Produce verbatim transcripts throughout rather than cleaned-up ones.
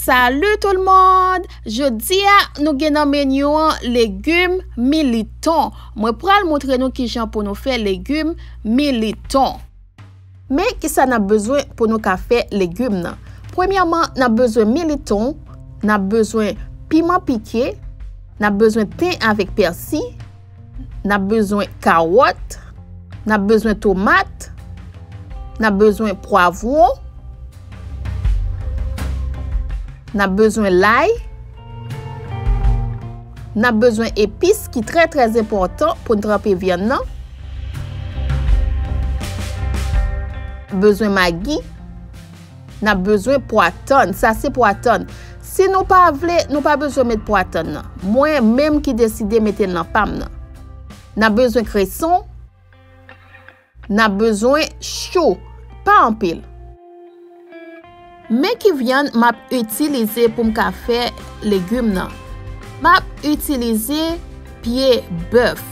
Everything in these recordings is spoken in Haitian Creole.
Salut tout le monde! Jodi a, nou gen nan meni an legim militon. Mwen pral montre nou kijan pou nou fè legim militon. Men kisa n ap bezwen pou nou ka fè legim nan? Premyèman, n ap bezwen militon, n ap bezwen piman pike, n ap bezwen ten avèk pèsi, n ap bezwen kawòt, n ap bezwen tomat, n ap bezwen pwavwon, n ap bezwen lay, n ap bezwen epis ki trè, trè enpòtan pou n tranpe vyann nan. Bezwen magi. N ap bezwen pwa tann. Sa se pwa tann. Si nou pa vle, nou pa bezwen met pwa tann nan. Mwen menm ki deside mete l nan pa m nan. N ap bezwen kreson. N ap bezwen chou. Pa anpil. Men ki vyann m ap itilize pou m ka fè legim nan. M ap itilize pye bèf.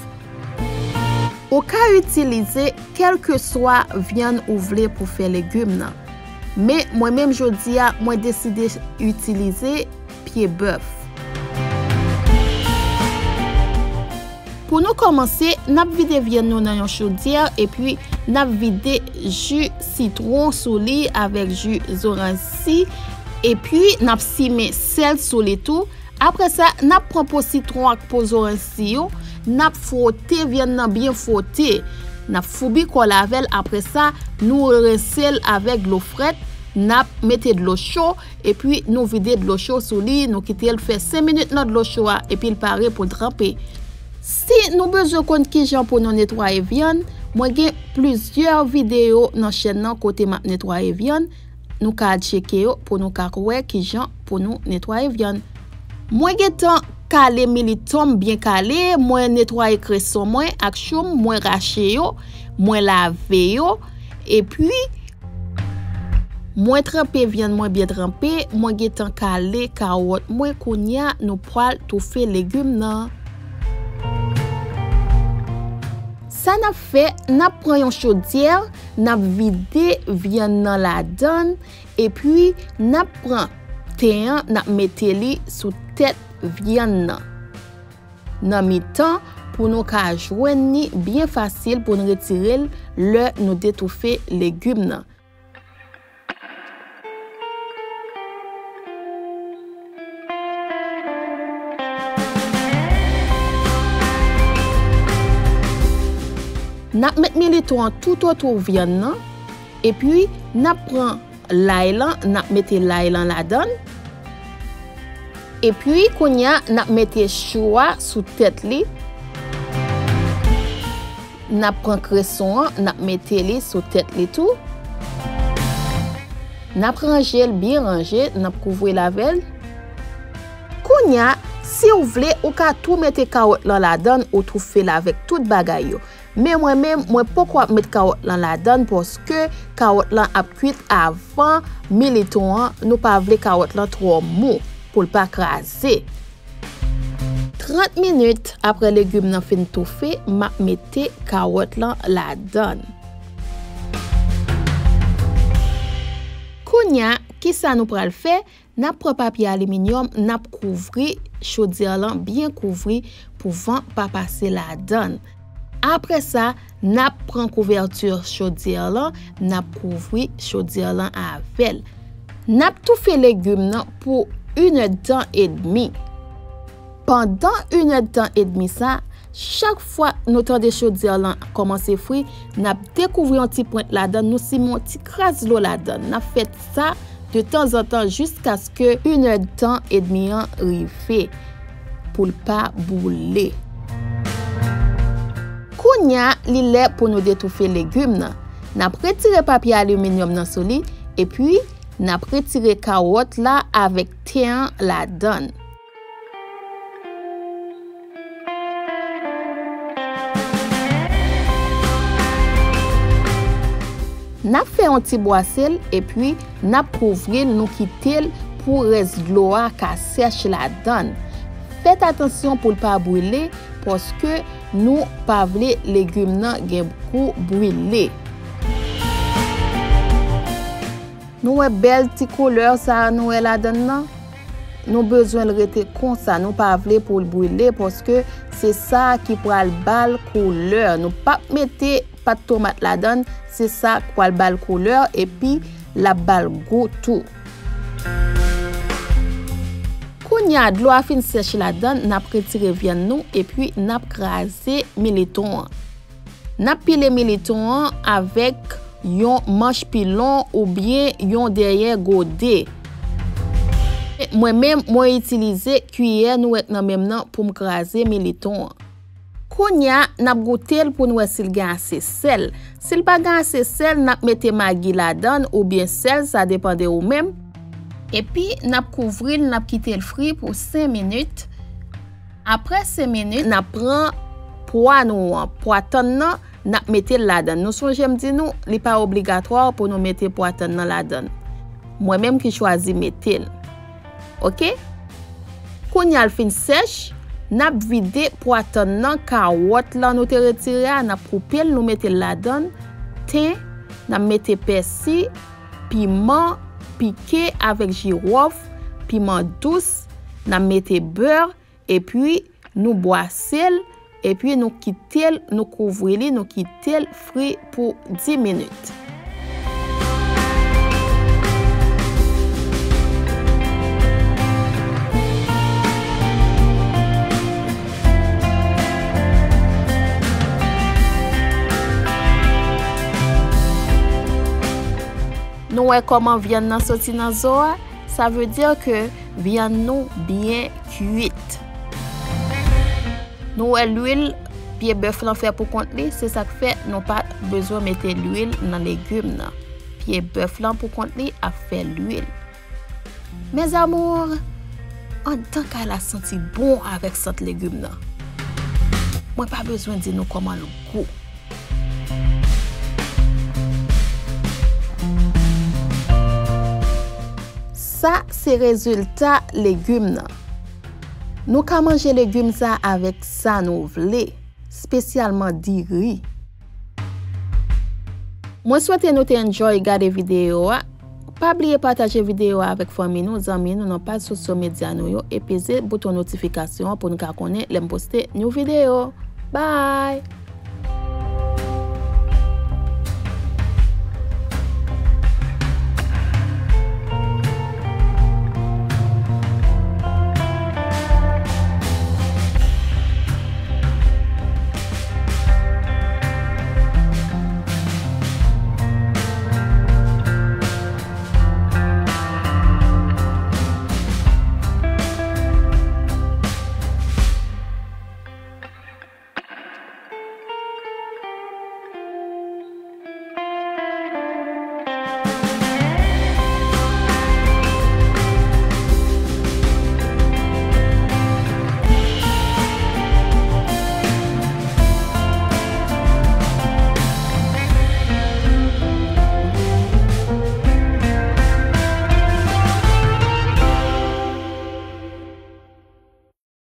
Ou ka itilize kèlkeswa vyann ou vle pou fè legim nan. Men mwen menm jodi a, mwen deside itilize pye bèf. Pou nou kòmanse, n ap vide vyann nou nan yon chodyè, epi n ap vide ji sitwon sou li avèk ji zoranj si, epi n ap simen sèl sou li tou. Apre sa, n ap pran po sitwon ak po zoranj si yo, n ap fwote vyann nan byen fwote. N ap foubi kò l avè l, apre sa, nou rense l avèk dlo frèt, n ap mete dlo cho, epi nou vide dlo cho sou li, nou kite l fè senk minit nan dlo cho a, epi l pare pou l tranpe. Si nou bezwen konn kijan pou nou netwaye vyann, mwen gen plizyè videyo nan chèn nan kote m ap netwaye vyann. Nou ka al tcheke yo pou nou ka wè kijan pou nou netwaye vyann. Mwen gentan kale militon m byen kale, mwen netwaye kreson mwen ak chou m, mwen rache yo, mwen lave yo, epi mwen tranpe vyann mwen byen tranpe, mwen gentan kale kawòt mwen, kounye a nou pral toufe legim nan. Sa n ap fè, n ap pran yon chodyè, n ap vide vyann nan ladan l, epi n ap pran ten an, n ap mete li sou tèt vyann nan. Nan mitan, pou nou ka jwenn li byen fasil pou n retire l lè nou detoufe legim nan. N ap met militon an toutotou vyann nan, epi n ap pran lay lan, n ap mete lay lan ladan l. Epi, kounye a, n ap mete chou a sou tèt li. N ap pran kreson an, n ap mete li sou tèt li tou. N ap ranje l byen ranje, n ap kouvri l avè l. Kounye a, si w vle, ou ka tou mete kawòt lan ladan l, ou toufe l avèk tout bagay yo. Men mwen menm, mwen poko ap met kawòt lan ladan l, paske kawòt lan ap kwit avan militon an, nou pa vle kawòt lan twò mou pou l pa kraze. Trant minit apre legim nan fin toufe, m ap mete kawòt lan ladan l. Kounye a, kisa nou pral fè? N ap pran papye aliminyòm, n ap kouvri chodyè lan, byen kouvri pou van pa pase ladan l. Apre sa, n ap pran kouvèti chodyè lan, n ap kouvri chodyè lan avè l. N ap toufe legim nan pou inèdtan edmi. Pandan inèdtan edmi sa, chak fwa nou tande chodyè lan kòmanse fri, n ap dekouvri yon ti pwent ladan l, nou simen yon ti kras dlo ladan l. N ap fè sa de tanzantan jiskaske inèdtan edmi an rive pou l pa boule. Kounye a, li lè pou nou detoufe legim nan. N ap retire papye aliminyòm nan sou li, epi n ap retire kawòt la avèk ten an ladan l. N ap fè yon ti bwase l, epi n ap kouvri l, nou kite l pou rès dlo a ka sèch ladan l. Fèt atansyon pou l pa brile, paske nou pa vle legim nan gen gou brile. Nou wè bèl ti koulè sa a nou wè ladan l nan? Nou bezwen l rete konsa, nou pa vle pou l brile, paske se sa ki pral ba l koulè. Nou p ap mete pat tomat ladan l, se sa k pral ba l koulè, epi l ap ba l gou tou. Kounye a, dlo a fin sèch ladan l, n ap retire vyann nou, epi n ap kraze militon an. N ap pile militon an avèk yon manch pilon oubyen yon dèyè gode. Mwen menm, mwen itilize kiyè nou wè k nan men m nan pou m kraze militon an. Kounye a, n ap goute l pou n wè si l gen ase sèl. Si l pa gen ase sèl, n ap mete magi ladan l oubyen sèl, sa depann de ou menm. Epi, n ap kouvri l, n ap kite l fri pou senk minit. Apre senk minit, n ap pran pwa nou an, pwa tann nan, n ap mete l ladan l. Nou sonje m di nou, li pa obligatwa pou nou mete pwa tann nan ladan l. Mwen menm ki chwazi mete l. Oke? Kounye a l fin sèch, n ap vide pwa tann nan, kawòt lan nou te retire a, n ap koupe l, nou mete l ladan l. Ten, n ap mete pèsi, piman pike avèk jiwòf, piman dous, n ap mete bè, epi nou bwase l, epi nou kite l, nou kouvri li, nou kite l fri pou dis minit. Nou wè kòman vyann nan soti nan zo a? Sa vle di ke vyann nou byen kuit. Nou wè lwil pye bèf lan fè pou kont li, se sa k fè nou pa bezwen mete lwil nan legim nan. Pye bèf lan pou kont li ap fè lwil. Mes amours, anndan kay la santi bon avèk sant legim nan. Mwen pa bezwen di nou kòman l gou. Sa se rezilta legim nan. Nou ka manje legim sa avèk sa nou vle, espesyalman diri. Mwen swete nou te enjoy gade videyo a. Pa bliye pataje videyo a avèk fanmi nou, zanmi nou nan paj sosyo medya nou yo e peze bouton notifikasyon an pou n ka konnen lè m poste new videyo. Bye!